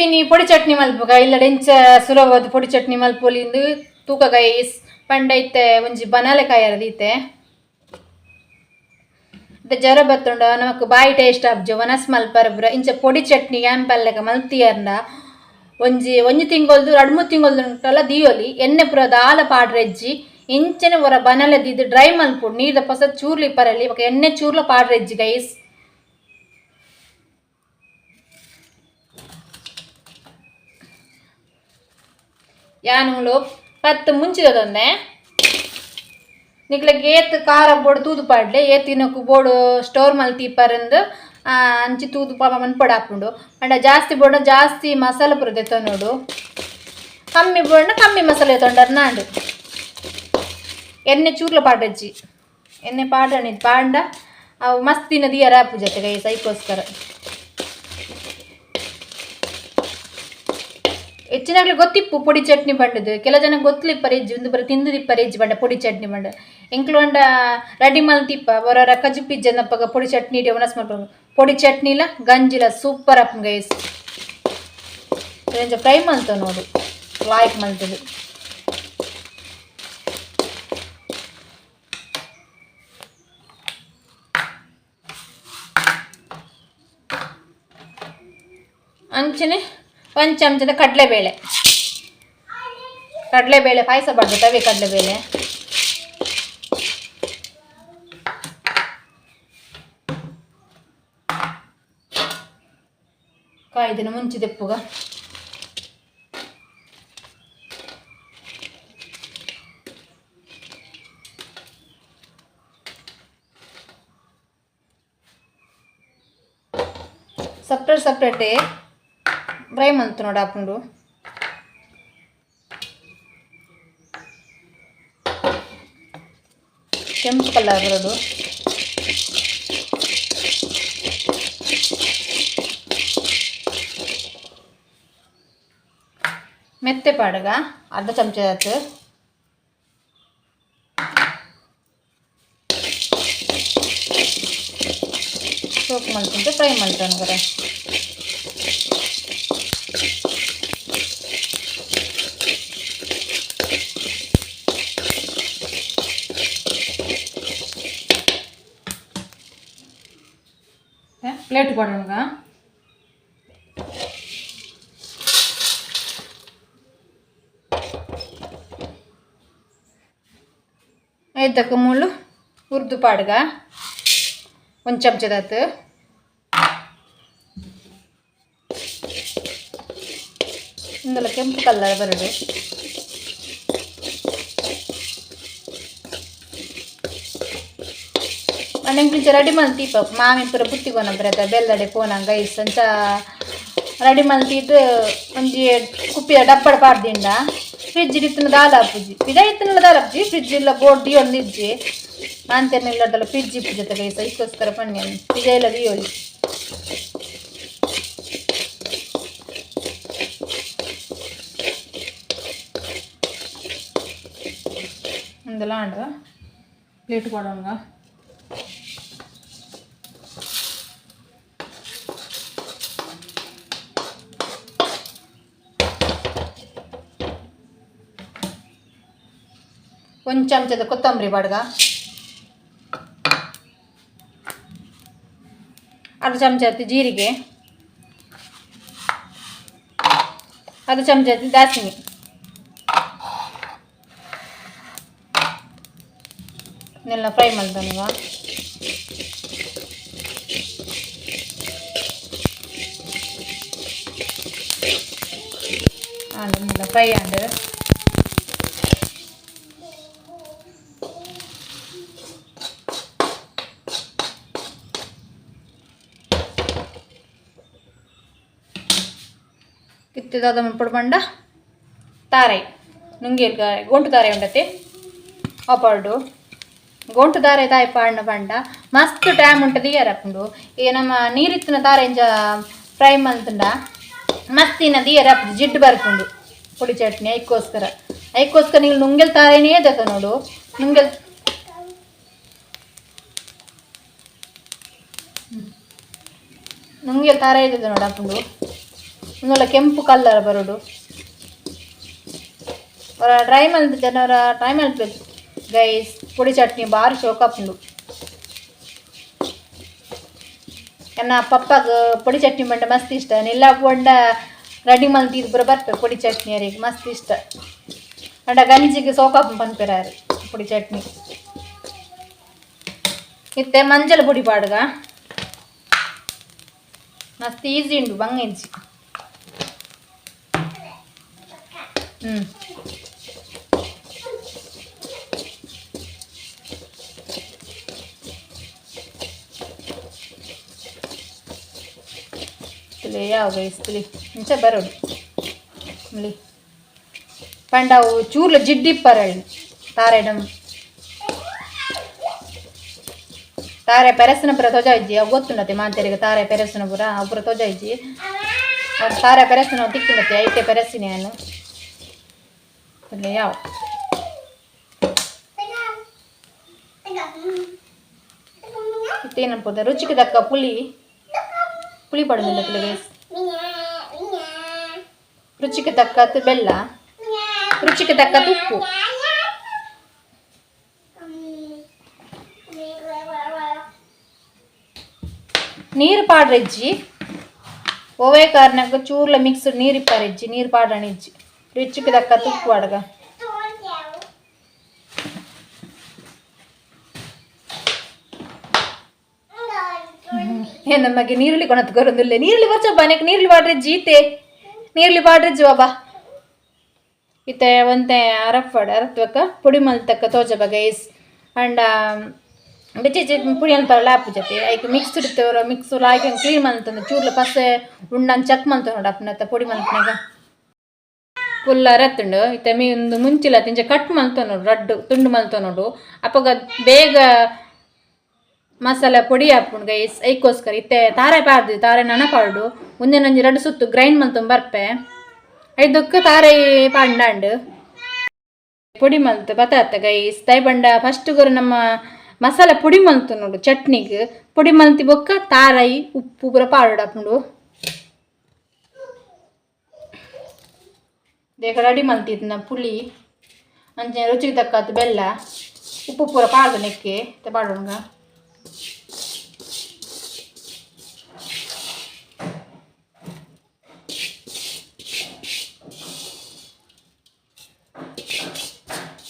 ಇನಿ ಪೊಡಿ ಚಟ್ನಿ ಮಲ್ಪುಗ ಇಲ್ಲಡೆ ಇಂಚ ಸುಲಭವಾದ ಪೊಡಿ ಚಟ್ನಿ ಮಲ್ಪೊಲಿಂದು ತೂಕ ಗೈಸ್. ಪಂಡ ಇತ್ತೆ ಒಂಜಿ ಬನಾಲೆ ಕಾಯರ ದೀತೆ. ಇತ್ತೆ ಜ್ವರ ಬತ್ತುಂಡ ನಮಕ್ ಬಾಯಿ ಟೇಸ್ಟ್ ಆಪ್ಜಿ ವನಸ್ ಮಲ್ಪರ ಇಂಚ ಪೊಡಿ ಚಟ್ನಿ ಯಾಂಪಲ್ಲೆಕ ಮಲ್ತಿಯರ್ಂಡ ಒಂಜಿ ಒಂಜಿ ತಿಂಗೊಲ್ದು ರಡ್ಡ್ ಮೂರು ತಿಂಗೊಲ್ದು ಉಂಟಲ್ಲ ದಿಯೋಲಿ. ಎಣ್ಣೆ ಪೂರ ದಾಲ ಪಾಡ್ರೆಜ್ಜಿ. ಇಂಚನೆ ಒರ ಬನಲೆ ದೀದ್ ಡ್ರೈ ಮಲ್ಪೊಡು. ನೀರ್ದ ಪೊಸ ಚೂರ್ಲಿ ಪರಲಿ ಬೊಕ ಎಣ್ಣೆ ಚೂರ್ಲ ಪಾಡ್ರೆಜ್ಜಿ ಗೈಸ್. ಯಾನುಲು ಪತ್ತ್ ಮುಂಚಿದ. ನಿಕ್ಲೆಗ್ ಏತ್ ಖಾರ ಬೋಡು ತೂದು ಪಾಡ್ಲೆ. ಏತ್ ದಿನಕ್ಕು ಬೋಡು ಸ್ಟೋರ್ ಮಲ್ತಿ ಪರಂದು ಅಂಚಿ ತೂದು ಪಾಪ ಮನ್ಪೊಡು ಆಪುಂಡು. ಪಂಡ ಜಾಸ್ತಿ ಬೋಡ ಜಾಸ್ತಿ ಮಸಾಲೆ ಪೂರ ದೆತ್ತೊನೊಡು. ಕಮ್ಮಿ ಬೋಡ ಕಮ್ಮಿ ಮಸಾಲೆ ದೆತ್ತೊಂಡರ್ ನಾಂಡು. ಎಣ್ಣೆ ಚೂರ್ಲ ಪಾಡಜ್ಜಿ. ಎಣ್ಣೆ ಪಾಡಣಿ ಪಾಂಡ ಅವು ಮಸ್ತ್ ದಿನ ದಿಯರ ಆಪುಜತೆ ಗೈಸ್, ಐಕೋಸ್ಕರ. ಹೆಚ್ಚಿನಾಗ್ಲಿ ಗೊತ್ತಿಪ್ಪು ಪೊಡಿ ಚಟ್ನಿ ಪಂಡದು. ಕೆಲ ಜನ ಗೊತ್ತಲಿಪ್ಪರೆ ಇಜ್ಜಿ. ಒಂದು ಬರ ತಿಂದುದಿಪ್ಪರೆ ಇಜ್ಜಿ ಪಂಡ ಪೊಡಿ ಚಟ್ನಿ ಪಂಡ. ಎಂಕ್ಲು ಪಂಡ ರೆಡಿ ಮಲ್ತಿಪ್ಪ. ಒರೊರ ಕಜಿಪಿಜ್ಜಂದಪ್ಪಗ ಪೊಡಿ ಚಟ್ನಿ ಒಣಸ್ ಮಲ್ಪುಂಡು. ಪೊಡಿ ಚಟ್ನಿಲ ಗಂಜಿಲ ಸೂಪರ್ ಆಪುಂಡು ಗೈಸ್. ಒಂಜಿ ಫ್ರೈ ಮಲ್ತ ನೋಡು ಲಾಯ್ಕ್ ಮಲ್ತದು. ಅಂಚನೆ ಒಂದು ಚಮಚದ ಕಡಲೆಬೇಳೆ. ಕಡಲೆಬೇಳೆ ಪಾಯಸ ತವೆ ಕಡಲೆಬೇಳೆ. ಕಾಯ್ದಿನ ಮುಂಚೆ ದೆಪ್ಪುಗ. ಸಪ್ರೇಟ್ ಸಪ್ರೇಟೇ ಫ್ರೈ ಮಂತು ನೋಡು ಆಪುಂಡು. ಕೆಂಪು ಕಲರ್ ಬರೋದು. ಮೆತ್ತೆ ಪಾಡಗ ಅರ್ಧ ಚಮಚ ಆಯ್ತು. ಸೋಪ್ ಮಲ್ತುಂಟು ಫ್ರೈ ಮಲ್ತೊನ್ಗರೆ. ಪ್ಲೇಟ್ ಕೊಡೋಣ. ಐದಕ್ಕೆ ಮುಳ್ಳು ಹುರ್ದು ಪಾಡ್ಗ ಒಂದು ಚಮಚದಾತು. ಇಂದಲ ಕೆಂಪು ಕಲರ್ ಬರಡು. ಎಂಕ್ಲಿಂಚ ರೆಡಿ ಮಲ್ತೀಪ. ಮಾಮಿ ಪೂರ ಬುತ್ತಿಗೋನ ಬರತ ಬೆಲ್ಲಡೆ ಪೋನಂಗ ಗೈಸ್. ಅಂಚ ರೆಡಿ ಮಲ್ತಿದ್ದು ಒಂಜಿ ಕುಪ್ಪಿದ ಡಬ್ಬಡ ಪಾಡ್ದಿಂಡ ಫ್ರಿಜ್ ಇತ್ತಿನ ದಾಲ ಆಪುಜಿ. ಪಿದ ಇತ್ತಿನ ದಾಲ ಆಪುಜಿ. ಫ್ರಿಜ್ ಇಲ್ಲ ಬೋರ್ಡ್ ದಿಯೊಂದು ಇಜ್ಜಿ. ಮಾಂತೆರ್ನ ಫ್ರಿಜ್ ಇಪ್ಪು ಜೊತೆ ಗೈಸ್. ಐಕ್ಕೋಸ್ಕರ ಪನ್ನೆ ಪಿಜ ಇಲ್ಲ ದಿಯೋಲಿ. ಇಂದೆಲ್ಲ ಆಂಡ ಪ್ಲೇಟ್ ಕೊಡೋಣ. ಒಂದು ಚಮಚದ ಕೊತ್ತಂಬರಿ ಬಾಡ್ಗ, ಅರ್ಧ ಚಮಚ ಜೀರಿಗೆ, ಅರ್ಧ ಚಮಚ ದಾಸಿಮಿ. ಇದನ್ನೆಲ್ಲ ಫ್ರೈ ಮಾಡ್ದಲ್ವಾ. ಆಂಡ್ ಫ್ರೈ ಆಂಡ್ ಕಿತ್ತಿದಾದ ಮಲ್ಪೊಡು ಪಂಡ ತಾರೈ ನುಂಗೇಲ್ ಗೊಂಟು ತಾರೈ ಉಂಡತೆ ಅಪಾರ್ಡು. ಗೊಂಟು ತಾರೆ ತಾಯಿ ಪಾಡ್ನ ಪಂಡ ಮಸ್ತ್ ಟೈಮ್ ಉಂಟು ದಿಯರಪ್ಪುಂಡು. ಈ ನಮ್ಮ ನೀರಿತ್ತಿನ ತಾರೆ ಇಂಚ ಫ್ರೈ ಮಲ್ತುಂಡ ಮಸ್ತ್ ಇನ್ನ ದಿಯರ ಜಿಡ್ಡು ಬರ್ಪುಂಡು ಪುಡಿ ಚಟ್ನಿ. ಐಕ್ಕೋಸ್ಕರ ಐಕ್ಕೋಸ್ಕರ ನೀವು ನುಂಗೆಲ್ ತಾರೇನೇ ದೆತ ನೋಡು. ನುಂಗೆಲ್ ನುಂಗೆಲ್ ತಾರೆ ಇದೆ ನೋಡು ಅಪ್ಪುಂಡು. ಉಂದೊಲ ಕೆಂಪು ಕಲ್ಲರ್ ಬರೋಡು ಟ್ರೈ ಮಲ್ತ್ ಜನರ ಟ್ರೈ ಮಲ್ಪೆ ಗೈಸ್ ಪೊಡಿ ಚಟ್ನಿ ಬಾರಿ ಶೋಕಾಪುಂಡು ಎನ್ನ ಪಪ್ಪಗ್ ಪೊಡಿ ಚಟ್ನಿ ಬಂಡ ಮಸ್ತ್ ಇಷ್ಟ ನೆಲ್ಲ ಪೊಂಡ ರೆಡಿ ಮಲ್ತಿದ್ದು ಪೂರ ಬರ್ಪೆ ಪೊಡಿ ಚಟ್ನಿ ಅರಿಗೆ ಮಸ್ತ್ ಇಷ್ಟ ಅಂಡ ಗಂಜಿಗೆ ಸೋಕಾಪು ಪನ್ಪೆರಾರು ಪೊಡಿ ಚಟ್ನಿ ಇತ್ತೆ ಮಂಜಲ್ ಪೊಡಿ ಪಾಡ್ಗ ಮಸ್ತ್ ಈಸಿ ಉಂಡು ಬಂಗ ಇಜ್ಜಿ ಯಾವ ಗೈಸ್ತಲಿ ಇಂಚ ಬರೋಡು ಇಲ್ಲಿ ಪಂಡವು ಚೂರ್ಲ ಜಿಡ್ಡಿಪ್ಪರಳ್ಳಿ ತಾರೆಡಂ ತಾರೆ ಪೆರಸಿನ ಪುರ ತೊಜ ಇಜ್ಜಿ ಅವು ಗೊತ್ತುಂಡತೆ ಮಾಂತೆರಿಗೆ ತಾರೆ ಪೆರಸಿನ ಪುರ ಅವು ಪುರ ತೊಜ ಇಜ್ಜಿ ಅವು ತಾರೆ ಪೆರಸಿನ ತಿಕ್ಕುಂಡತೆ ಐತೆ ಪೆರಸಿನ ಏನು ಯಾವ ಇತ್ತೇನನ್ಪೋದ ರುಚಿಗೆ ತಕ್ಕ ಪುಳಿ ಪುಳಿ ಪಡೋದಿಲ್ಲ ಗೈಸ್ ರುಚಿಗೆ ತಕ್ಕದ್ದು ಬೆಲ್ಲ ರುಚಿಗೆ ತಕ್ಕದ್ದು ಉಪ್ಪು ನೀರು ಪಾಡ್ರೆಜ್ಜಿ ಒವೇ ಕಾರಣಕ್ಕೆ ಚೂರ್ಲ ಮಿಕ್ಸ್ ನೀರು ಇಪ್ಪಾರೆಜ್ಜಿ ನೀರು ಪಾಡಣಿಜ್ಜಿ ರುಚಿಗೆ ತಕ್ಕದ್ದು ಉಪ್ಪು ಅಡ್ಗ ಏ ನಮಗೆ ನೀರುಳ್ಳಿ ಕೊಣತ್ಕೊರೊಂದುಲ್ಲೆ ನೀರುಳ್ಳಿ ಬರ್ಚಬ್ಬ ನೆಕ್ ನೀರುಳ್ಳಿ ಪಾಡ್ರೆ ಜೀತೆ ನೀರುಳ್ಳಿ ಪಾಡ್ರೆ ಬಾಬಾ ಇತ್ತೆ ಒಂತೆ ಅರಫಡ್ ಅರತ್ವಕ್ಕ ಪೊಡಿ ಮಲ್ತಕ್ಕ ತೋಜಬ ಗೈಸ್ ಅಂಡ ಬೆಚ್ಚ ಪುಡಿ ಅನ್ಪರಲ್ಲ ಆಪು ಜೊತೆ ಐಕ್ ಮಿಕ್ಸ್ ಇಡ್ತೇವ್ರ ಮಿಕ್ಸ್ ಲಾಯ್ಕ್ ಕ್ಲೀನ್ ಮಲ್ತಂದು ಚೂರ್ಲ ಪಸೆ ಉಂಡನ್ ಚೆಕ್ ಮಲ್ತ ನೋಡ ಅಪ್ಪನತ್ತ ಪೊಡಿ ಮಲ್ಪನಾಗ ಫುಲ್ ಅರತ್ತುಂಡು ಇತ್ತೆ ಮೀ ಒಂದು ಮುಂಚಿಲ ತಿಂಚ ಕಟ್ ಮಲ್ತ ನೋಡು ರಡ್ಡು ತುಂಡು ಮಲ್ತ ನೋಡು ಅಪ್ಪಗ ಬೇಗ ಮಸಾಲೆ ಪೊಡಿ ಹಾಪುಂಡು ಗೈಸ್ ಐಕೋಸ್ಕರ ಇತ್ತೆ ತಾರೆ ಪಾಡ್ದು ತಾರೆ ನನ ಪಾಡು ಒಂದೇನೊಂಜಿ ರಡ್ಡು ಸುತ್ತು ಗ್ರೈಂಡ್ ಮಲ್ತೊಂದು ಬರ್ಪೆ ಐದಕ್ಕೆ ತಾರೆ ಪಾಂಡಾಂಡು ಪೊಡಿ ಮಲ್ತು ಬತ್ತಾತ ಗೈಸ್ ತಾಯಿ ಬಂಡ ಫಸ್ಟ್ ಗುರು ನಮ್ಮ ಮಸಾಲೆ ಪೊಡಿ ಮಲ್ತು ನೋಡು ಚಟ್ನಿಗೆ ಪೊಡಿ ಮಲ್ತಿ ಬೊಕ್ಕ ತಾರೈ ಉಪ್ಪು ಪೂರ ಪಾಡಾಪುಂಡು ದೇಕ ರೆಡಿ ಮಲ್ತಿದ್ನ ಪುಳಿ ಅಂಚನೆ ರುಚಿಗೆ ತಕ್ಕದ್ದು ಬೆಲ್ಲ ಉಪ್ಪು ಪೂರ ಪಾಡ್ದು ನೆಕ್ಕೆ ಪಾಡೋಣ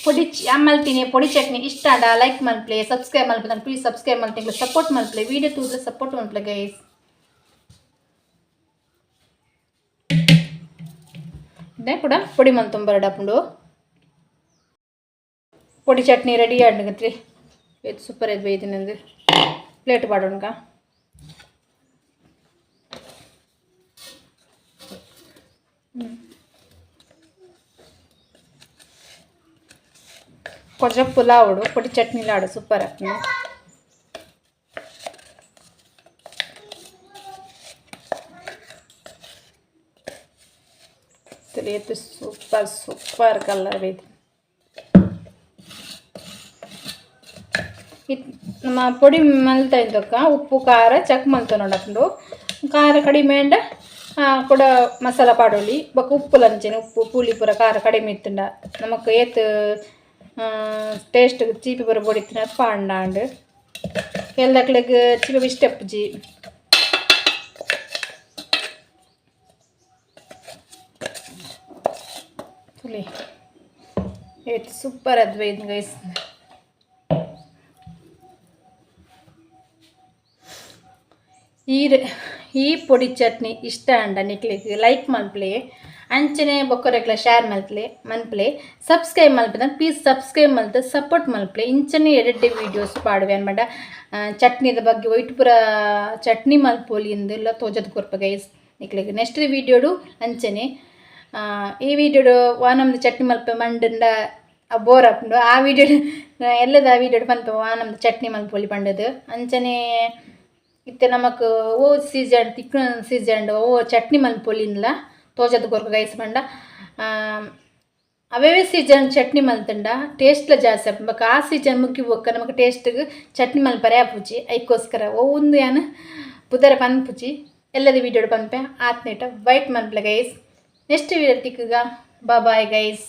ಪೊಡಿ ಮಲ್ತೀನಿ ಪೊಡಿ ಚಟ್ನಿ ಇಷ್ಟ ಅಡ ಲೈಕ್ ಮಲ್ಪ್ಲೆ ಸಬ್ಸ್ಕ್ರೈಬ್ ಮಲ್ಪೆ ಪ್ಲೀಸ್ ಸಬ್ಸ್ಕ್ರೈಬ್ ಮಲ್ತೀನಿ ಸಪೋರ್ಟ್ ಮಲ್ಪ್ಲೆ ವೀಡಿಯೋ ತೂದ್ರೆ ಸಪೋರ್ಟ್ ಮಲ್ಪ್ಲೆ ಗೈಸ್ ಇದೇ ಕೂಡ ಪೊಡಿ ಮಲ್ತೊಂಬರಡಪ್ಪುಂಡು ಪೊಡಿ ಚಟ್ನಿ ರೆಡಿ ಆಡ್ನಗತ್ರಿ ಇದು ಸೂಪರ್ ಇದು ಬೈದಿನಂದು ಪ್ಲೇಟ್ ಪಾಡೋಣ కొంచెం పులావుడు పొడి చట్నీ లాడు సూపర్ ಆಗ್ತದೆ తెలియదు super super colour ಇದು ನಮ್ಮ ಪೊಡಿ ಮಲ್ತ ಇಂದಕ್ಕ ಉಪ್ಪು ಖಾರ ಚೆಕ್ ಮಲ್ತ ನೋಡಕೊಂಡು ಖಾರ ಕಡಿಮೆ ಅಂಡ ಕೂಡ ಮಸಾಲ ಪಾಡೋಲಿ ಬೊಕ್ಕ ಉಪ್ಪು ಲಂಚನೆ ಉಪ್ಪು ಪುಳಿ ಪೂರ ಖಾರ ಕಡಿಮೆ ಇತ್ತುಂಡ ನಮಕ್ ಏತ್ ಟೇಸ್ಟ್ ಚೀಪಿ ಪೂರ ಬೊಡಿತ್ತಿನ ಪಾಂಡಾಂಡ್ ಎಲ್ಲಕ್ಲೆಗ್ ಚೀಪಿ ಇಷ್ಟ ಅಪ್ಪುಜಿ ತುಲಿ ಏತ್ ಸೂಪರ್ ಅದ್ವೈತ್ ಗೈಸ್ ಈ ಪೊಡಿ ಚಟ್ನಿ ಇಷ್ಟ ಅಂಡ ನಿಕ್ಲೆಗ್ ಲೈಕ್ ಮಲ್ಪಲೆ ಅಂಚನೆ ಬೊಕ್ಕರೆಗ್ಲ ಶೇರ್ ಮಲ್ಪಲೆ ಮನ್ಪ್ಲೆ ಸಬ್ಸ್ಕ್ರೈಬ್ ಮಲ್ಪದ ಪ್ಲೀಸ್ ಸಬ್ಸ್ಕ್ರೈಬ್ ಮಲ್ತ ಸಪೋರ್ಟ್ ಮಲ್ಪಲೆ ಇಂಚನೆ ಎಡೆಡ್ಡೆ ವೀಡಿಯೋಸ್ ಪಾಡುವೆ ಅನ್ಮಂಡ ಚಟ್ನಿದ ಬಗ್ಗೆ ಒಯ್ಟ್ ಪೂರ ಚಟ್ನಿ ಮಲ್ಪೊಲಿ ಇಂದೆಲ್ಲ ತೋಜದ್ ಕೊರ್ಪ ಗೈಸ್ ನಿಕ್ಲೆಗ್ ನೆಕ್ಸ್ಟ್ ವೀಡಿಯೋಡು ಅಂಚನೆ ಈ ವೀಡಿಯೋಡು ವಾನಮ್ದು ಚಟ್ನಿ ಮಲ್ಪೆ ಮಂಡಂಡ ಬೋರ್ ಆಪುಂಡು ಆ ವೀಡಿಯೋ ಎಲ್ಲದ ಆ ವೀಡಿಯೋಡು ಪನ್ಪೆ ವಾನಮ್ದು ಚಟ್ನಿ ಮಲ್ಪೊಲಿ ಪಂಡದು ಅಂಚನೆ ಇತ್ತೆ ನಮಕ್ ಓ ಸೀಸನ್ ತಿಕ್ಕುನ ಸೀಸನ್ ಓ ಚಟ್ನಿ ಮಲ್ಪೊಲಿಂದ್ಲ ತೋಜದ್ ಕೊರ್ಕ ಗೈಸ್ ಪಂಡ ಅವೇ ಸೀಸನ್ ಚಟ್ನಿ ಮಲ್ತಂಡ ಟೇಸ್ಟ್ಲ ಜಾಸ್ತಿ ಆಪುಂಡು ಬೊಕ ಆ ಸೀಸನ್ ಮುಕ್ಕಿ ಬೊಕ್ಕ ನಮಕ್ ಟೇಸ್ಟ್ಗ್ ಚಟ್ನಿ ಮಲ್ಪರೆ ಆಪುಜಿ ಐಕೋಸ್ಕರ ಓ ಉಂದು ಯಾನ್ ಪುದರ ಪನ್ಪುಜಿ. ಎಲ್ಲದ ವೀಡಿಯೋ ಪನ್ಪೆ. ಆತ್ನೇಟ ವೈಟ್ ಮನ್ಪುಲೆ ಗೈಸ್. ನೆಕ್ಸ್ಟ್ ವೀಡಿಯೋ ತಿಕ್ಕುಗ. Bye guys.